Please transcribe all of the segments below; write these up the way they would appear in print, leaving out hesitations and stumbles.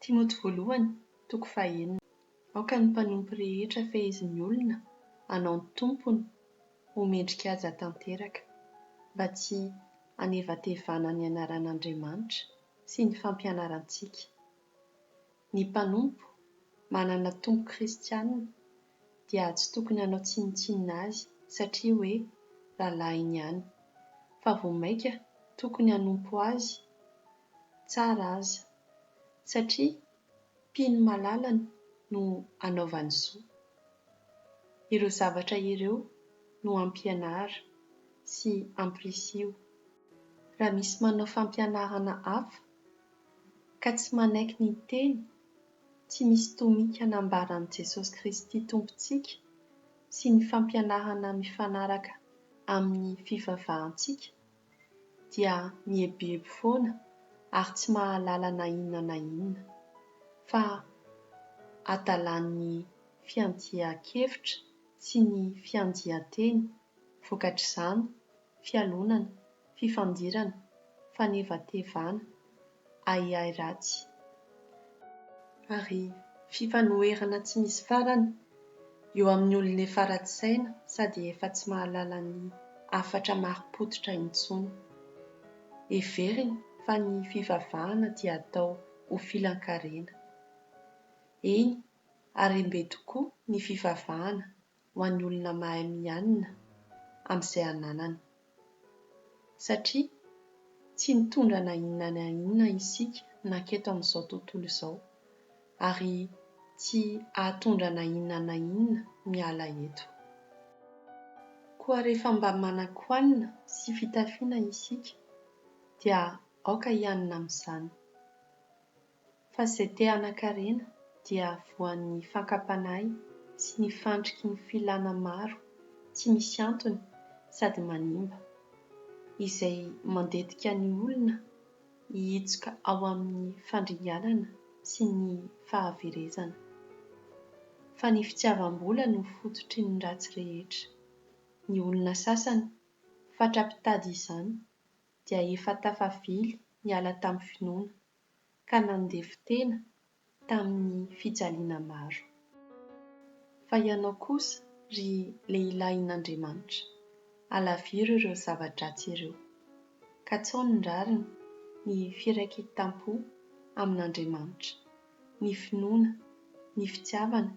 Timoty voalohany, toko fahenina. Aoka ny mpanompo rehetra fehezin'ny olona hanao ny tompony ho mendrika-haja tanteraka, mba tsy hanevatevana ny anaran'Andriamanitra sy ny fampianarantsika. Ny mpanompo manana tompo kristiana dia tsy tokony hanao tsinontsinona azy satria hoe rahalahiny ihany, fa vao mainka tokony hanompo azy tsara aza, satria mpino malalany no anaovany soa. Ireo zavatra ireo no ampianaro sy ampirisiho. Raha misy manao fampianarana hafa ka tsy manaiky ny teny tsy misy tomika nambaran'i Jesosy Kristy Tompontsika sy ny fampianarana mifanaraka amin'ny fivavahantsika, dia mieboebo foana ary tsy mahalala na inona na inona, fa adalan'ny fiandian-kevitra sy ny fiandian-teny, vokatr'izany, fialonana, fifandirana, fanevatevana, ahiahy ratsy, ary fifanoherana tsy misy farany eo amin'ny olona efa ratsy saina sady efa tsy mahalala ny hafatra marim-pototra intsony. Heveriny fa ny fivavahana dia atao ho filan-karena. Eny, harem-be tokoa ny fivavahana ho an'ny olona mahay mianina amin'izay ananany. Satria tsy nitondra na inona na inona isika nanketo amin'izao tontolo izao, ary tsy hahatondra na inona na inona miala eto. Koa rehefa mba manan-kohanina sy fitafiana isika, dia aoka hianina amin'izany. Fa izay te hanan-karena dia voan'ny fankam-panahy sy ny fandriky ny filàna maro tsy misy antony sady manimba, izay mandetika ny olona hihitsoka ao amin'ny fandringanana sy ny fahaverezana. Fa ny fitiavam-bola no fototry ny ratsy rehetra. Ny olona sasany fatra-pitady izany dia efa tafavily niala tamin'ny finoana, ka nandefy-tena tamin'ny fijaliana maro. Fa ianao kosa, ry lehilahin'Andriamanitra, alaviro ireo zava-dratsy ireo. Katsaho ny rariny, ny firaiketam-po amin'Andriamanitra, ny finoana, ny fitiavana,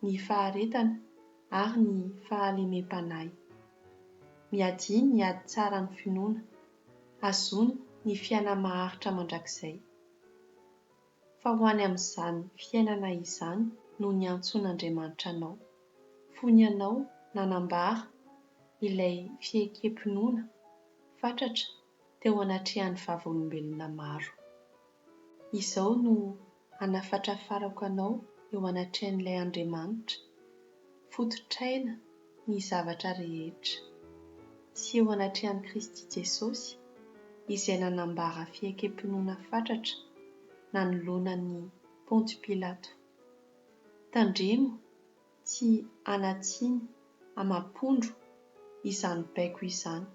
ny faharetana ary ny fahalemem-panahy. Miadia ny ady tsaran'ny finoana, hahazoana ny fiaina-maharitra mandrakizay. Fa ho any amin'izany fiainana izany no niantsoan'Andriamanitra anao, fony ianao nanambara ilay fiekem-pinoana fatratra teo anatrehan'ny vavolombelona maro. Izao no hanafatrafarako anao eo anatrehan'ilay Andriamanitra fototr'aina ny zavatra rehetra, sy eo anatrehan'i Kristy Jesosy izay nanambara fiekem-pinoana fatratra nanoloana an'i Pontio Pilato. Tandremo tsy hanan-tsiny amam-pondro izany baiko izany,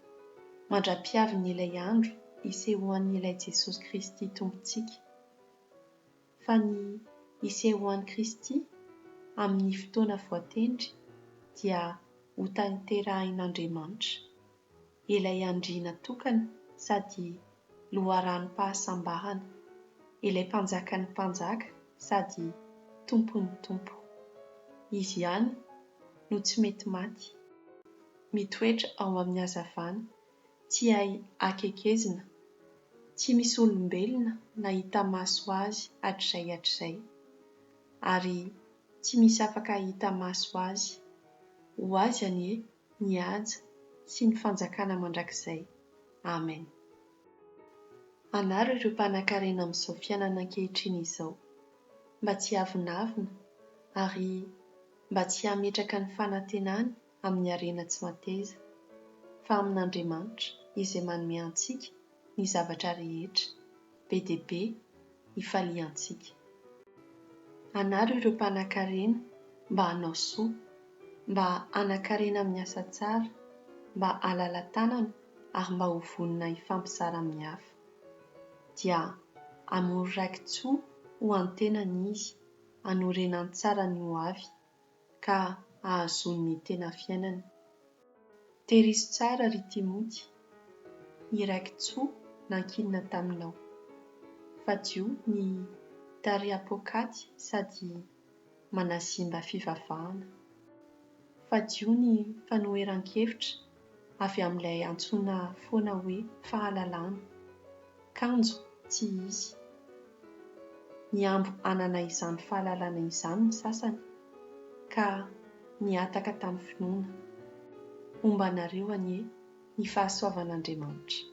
mandra-piavin'ilay andro hisehoan'ilay Jesosy Kristy Tompontsika. Fa ny hisehoan'i Kristy amin'ny fotoana voatendry dia hotanterahin'Andriamanitra, ilay Andriana tokana sady loharanom-pahasambarana, ilay Mpanjakan'ny mpanjaka sady Tompon'ny tompo. Izy ihany no tsy mety maty, mitoetra ao amin'ny hazavana tsy hay akekezina, tsy misy olombelona nahita maso azy hatrizay hatrizay, ary tsy misy afaka hahita maso azy. Ho azy anie ny haja sy ny fanjakana mandrakizay. Amen. Anaro ireo mpanankarena amin'izao fiainana ankehitriny izao, mba tsy hiavonavona ary mba tsy hametraka ny fanantenany amin'ny harena tsy mateza, fa amin'Andriamanitra izay manome antsika ny zavatra rehetra, be dia be, hifaliantsika. Anaro ireo mpanankarena mba hanao soa, mba hanan-karena amin'ny asa tsara, mba halala-tanana ary mba ho vonona hifampizara amin'ny hafa. Dia hamory raki-tsoa ho an'ny tenany izy, hanorenany tsara ny ho avy, ka hahazoany ny tena fiainana. Tehirizo tsara, ry Timoty, ny raki-tsoa nankinina taminao. Fadio ny tariam-poakaty sady manazimba fivavahana. Fadio ny fanoheran-kevitra avy amin'ilay antsoina foana hoe fahalalana, kanjo tsy izy. Nihambo hanana izany fahalalana izany ny sasany, ka nihataka tamin'ny finoana. Homba anareo anie ny fahasoavan'Andriamanitra.